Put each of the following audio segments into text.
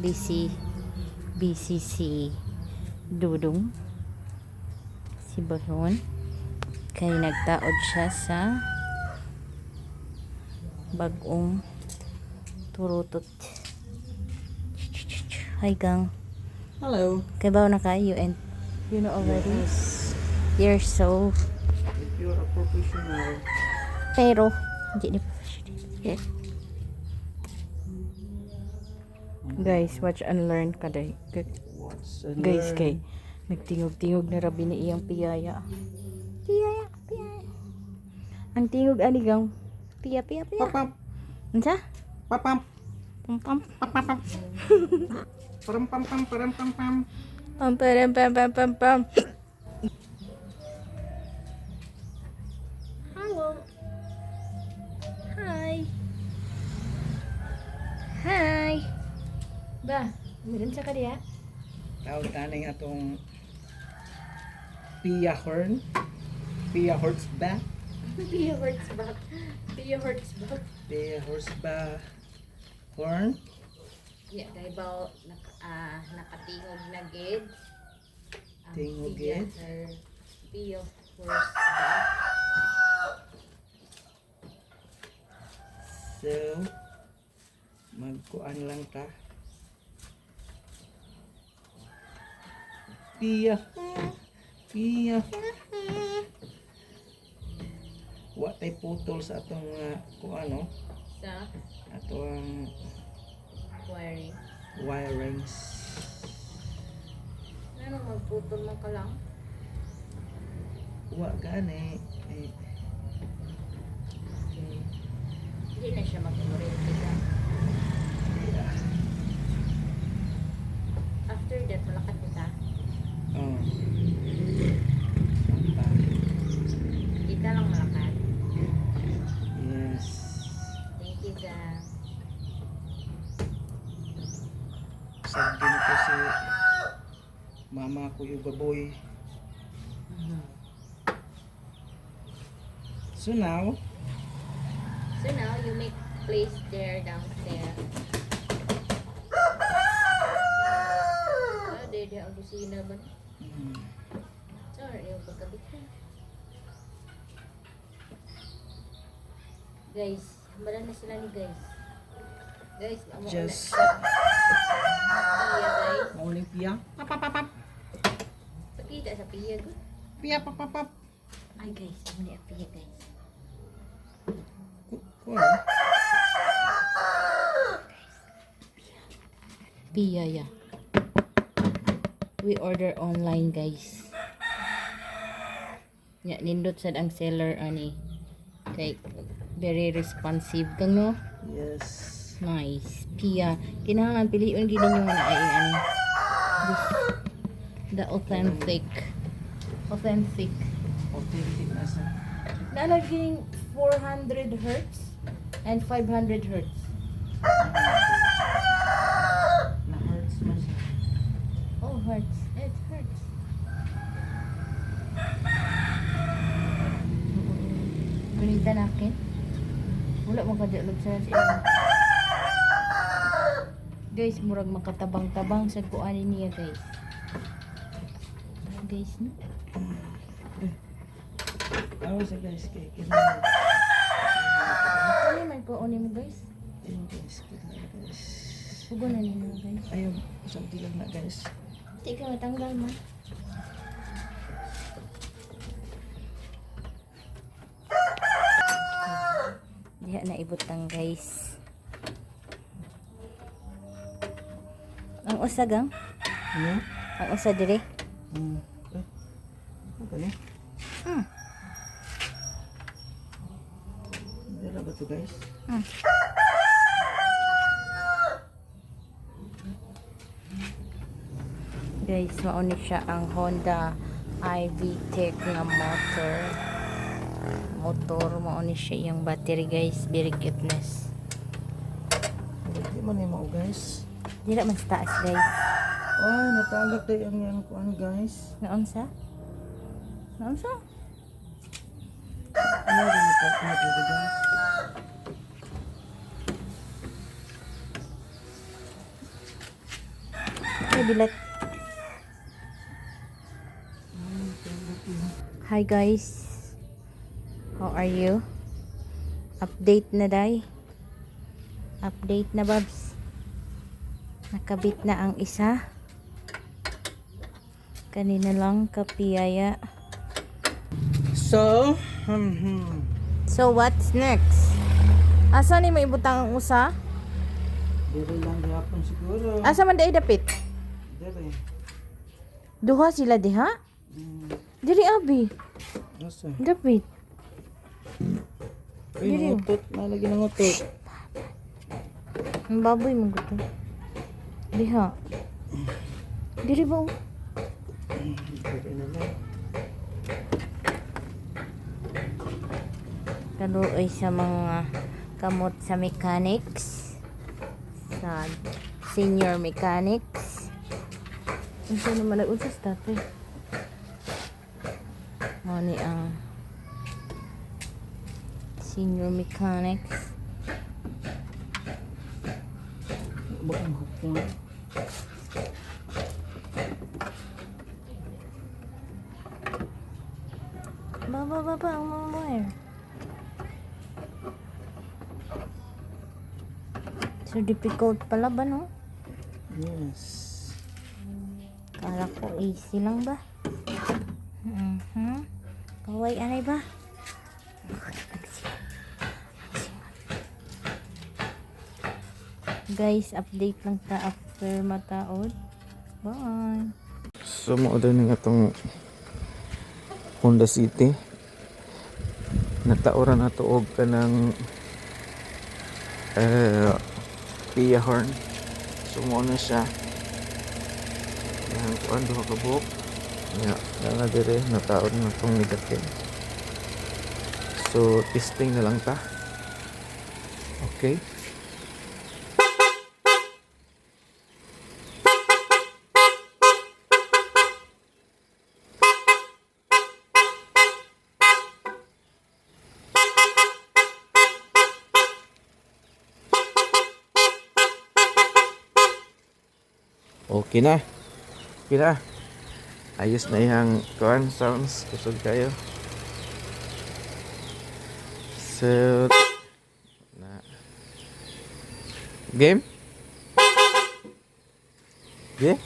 Busy, busy si Dudong. Si Bahon. Kay nagtaod siya sa bagong turutot. Hi, gang. Hello. Kay na kayo and you know already? Yes. You're so If you're a professional, pero hindi ni professional. Guys, watch and learn ka day. What's and Guys, learn. Kay nagtingog-tingog na rabi ni iyang piyaya. Piyaya, piyaya. Ang tingog ani gang. Piya, piya, piya. Papam, Unsa? papam, Pam pam. papam. Param pam pam param pam pam. Pam pam pam pam pam pam. Hello. Hi. Hi. Ba, meron sa kadiya? Tawag taning atong Pia horn. Pia horse ba? Pia hurts back. Pia hurts back. Pia horse ba? Horn. Yeah, kay ba nakatingog na gid. Ang Tingog Pia gid? Pia hurts back. So, magkuan lang ta. Pia, pia. Wa tay putol sa atong kuan no, Sa atong wiring. Wirings. Ano magputol man ka lang? Wa gani eh, Okay. Hindi na siya mag-oriente ka. Di ah. After that, malakad kita. Oh. Pa. Kita lang malakad. Yes. Thank you, Zang. Sagdi na ko si mama ko yung baboy. So now, So now, you make place there downstairs. Ah, dede ang busina ba? Sorry, yung pagkabit na. Guys, wala na sila ni guys. Guys, amo na Just- siya. Piya, guys. Mauling piya. Pap, pap, pap. Pakita sa piya, good. Piya, pap, pap, pap. Ay, guys, amo ni ang piya, guys. Kuan. Piya, yeah. We order online, guys. Ya, nindot sad ang seller ani. Kay very responsive kang no. Yes. Nice. Pia. Kinahanglan piliun gid ninyo nga naay ani. This, the authentic. Authentic. Authentic na sa. Nalaging 400 hertz and 500 hertz. Na hurts man siya. Oh, hurts. It hurts. Gunita nakin. Wala mo kadalog sa ila. Guys, murag makatabang-tabang sa kuanin niya, guys. Ano, guys, no? Awa sa guys kay kailangan. Ano man ko mo, guys? Ayun guys, kailangan guys. Pugo na ninyo, guys. Ayun, sagdi lang na guys. Di ka matanggal man. Diha na ibutang, guys. Ang usa gang, Ano? Ang usa dire. Eh. Ano ni? Dala ba to, guys? Hmm. Guys, mauni siya ang Honda iVTEC nga motor. Motor, mauni siya yung battery, guys. Very cuteness. Hindi man ni mao, guys. Dira man sa taas, guys. Ay, natagak tayo ang yan kuan, guys. Naunsa? Naunsa? Ano rin ito dito, guys? Ay, bilat. Hi guys. How are you? Update na day. Update na, Babs. Nakabit na ang isa. Kanina lang kapiyaya. So, So what's next? Asa ni mo ibutang ang usa? Dere lang gihapon siguro. Asa man day dapit? Dere. Duha sila diha? Diri abi. Asa? Dapit. Uy, nangutot. Nalagi nangutot. Ang baboy mo gusto. Diha. Diri ba? Oh? Dere na lang. Kaluoy sa mga kamot sa mechanics. Sa senior mechanics. Unsa naman nag-unsa sa tatay? Mo ni ang senior mechanics. Baka ang hook mo. Baba, baba, ang mga wire. So difficult pala ba, no? Yes. Kala ko easy lang ba? Kaway, anay ba? Guys, update lang ta after mataod. Bye! So, mo din nga itong Honda City. Nataoran na to og kanang Pia horn. So, mo na siya. Yan, kuan duha ka buhok. Ya, na dire nataon na itong negative. So, testing na lang ta. Okay. Okay na. Okay na. Ayos na iyang kuan sounds. Kusog kayo. So, na. Game? Game?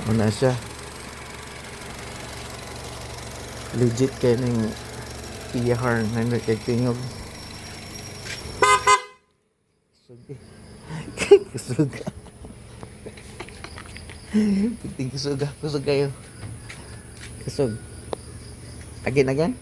Muna siya. Legit kayo ng Pia horn na kay tingog. Kusog. Kusog. Piting kusog ah. Kusog kayo. Kusog. Again, again.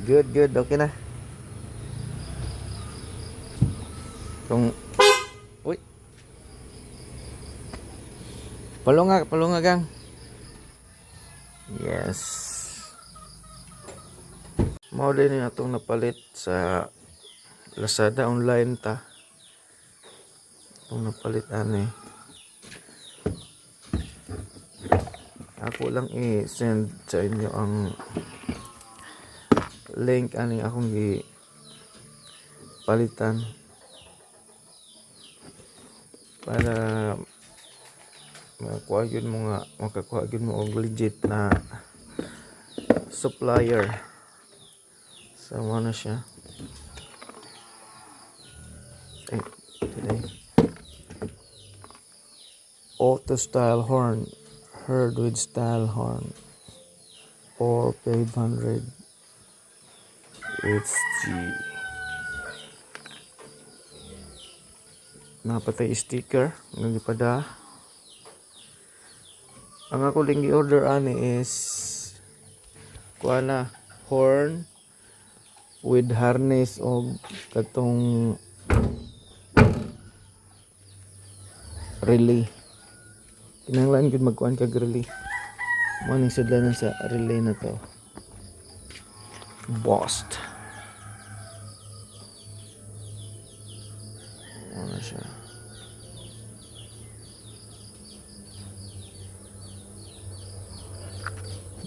Good, good. Okay na. Kung... Uy. Palunga, palunga gang. Yes. Mao din yung atong napalit sa Lazada online ta. Atong napalit ani. Ako lang i-send sa inyo ang link ani akong gi palitan para makakuha yun mo nga makakuha yun mo og legit na supplier. So mao na siya. Ay, today. Auto style horn, heard with style horn, or 500 HG. Napatay sticker, nga pada. Ang ako lang gi-order ani is kuha na horn with harness og katong relay. Kinahanglan gud magkuan kag relay. Mo ning sudlanan sa relay na to. Bost. Mo na siya.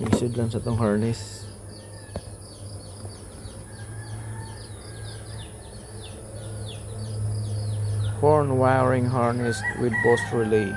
May sudlan sa tong harness. Horn wiring harness with boost relay.